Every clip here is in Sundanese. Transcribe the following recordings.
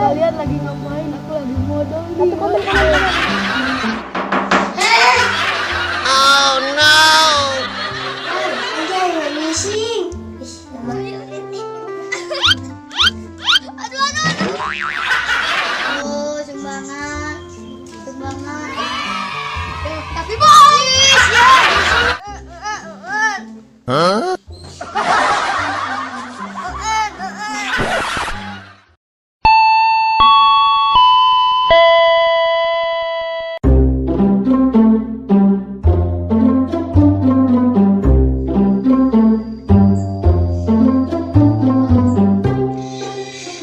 Kalian lagi ngapain? Aku lagi modal nih. Oh no! Anjay, ngising. Ih, lama. Aduh, aduh, aduh. Oh, sumbangan. Sumbangan. Tapi bohong. Ya. Huh?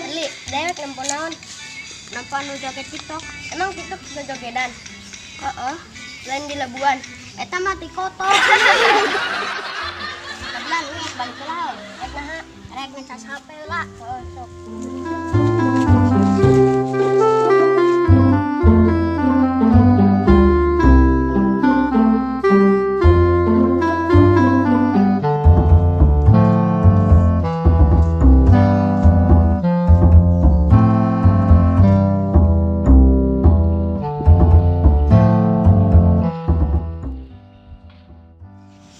Li, dewek nempo naon? Nempo nu joget TikTok. Emang TikTok juga jogedan? Heeh. Lain di Labuan. Eta mah ti kotor. Kebetulan ini balik lah. Rek naha, rek ngecas HP lah. Oh, sok.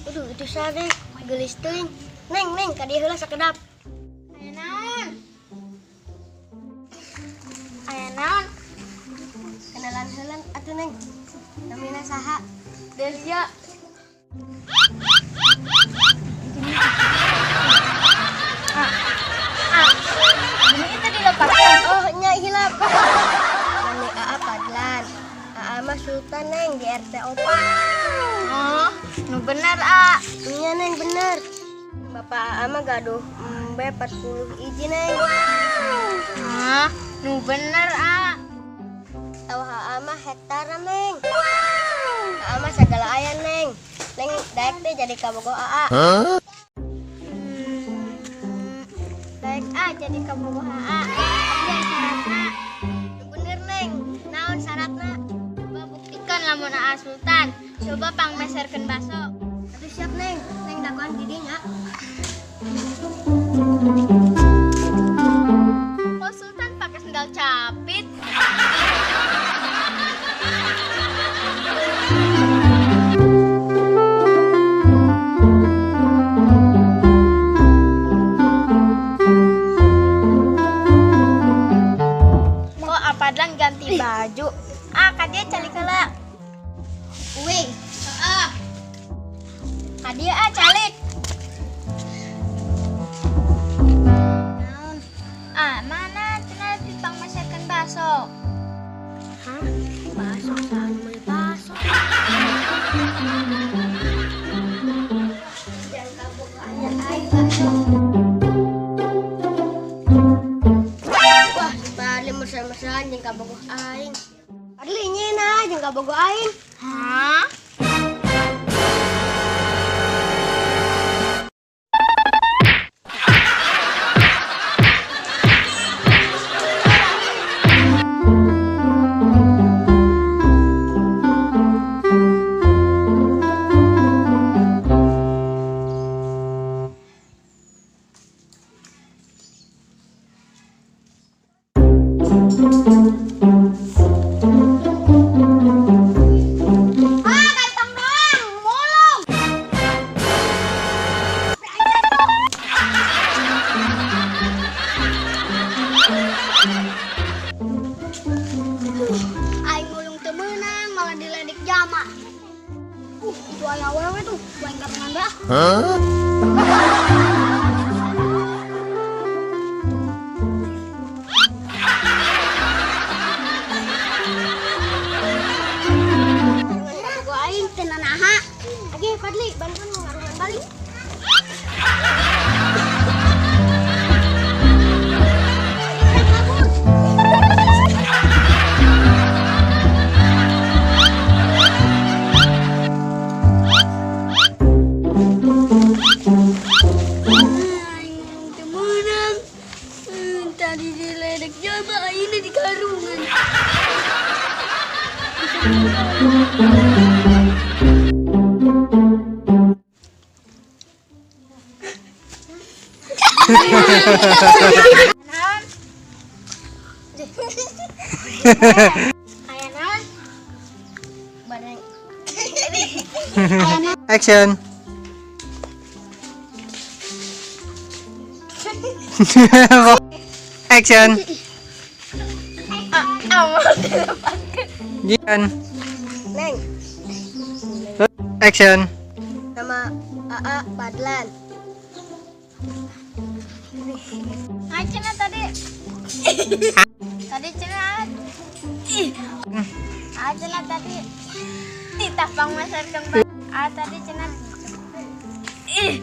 Aduh, itu sare geulis teuing. Neng, neng, ka dieu heula sakedap. Aya naon? Aya naon? Kenalan heula atuh, Neng. Namina saha? Delia. Ah, ini itu dilepaskan. Oh, nya hilap. Nami Aa Padlan. Aa mah Sultan, Neng, di RT 4. Oh, nu bener, ah. Nya, Neng, bener. Bapak Aa mah gaduh embe 40 iji, Neng. Hah, nu bener, ah. Sawah Aa mah hektara, Neng. Aa mah sagala aya, Neng. Neng, daek teh jadi kabogoh Aa? Huh? Daek ah jadi kabogoh aa. Tapi aya syaratna. Nu bener, Neng. Naon syaratna? Coba buktikan lamun aa sultan. Coba pangmeserkeun baso. Atuh siap, Neng. Neng dagoan di dinya. Kok sultan pakai sendal capit? Kok Apadlan ganti baju? Ah, ka dieu calik heula. Uing. Heeh. Ka dieu ah calik. Naon? Ah, mana cenah dipangmeserkeun baso? Hah? Baso, saha nu meuli baso? Jangan kabogoh aya aing baso. Wah, si Padli mesra-mesraan jeung kabogoh aing. Padli nyeuna jeung kabogoh aing. Hah? Ah, ganteng doang, mulung. Aing mulung teu meunang, malah diledek jama. Itu aya awewe tuh, aing karengan dah. Huh? Ngarungan kabogoh aing teu nanaha. Age Fadli, bantuan ngarungan balik. Kabur. Aing mulung teu meunang. Tadi diledek jama, aing di karungan. Naon? Aya naon? Bareng. Action. Action. Gian. Neng, Action. Nama Aa Padlan. Ah, cenah tadi. Tadi cenah. Ah, cenah tadi. Titah pangmasarkeun. Ah, tadi cenah. Ih.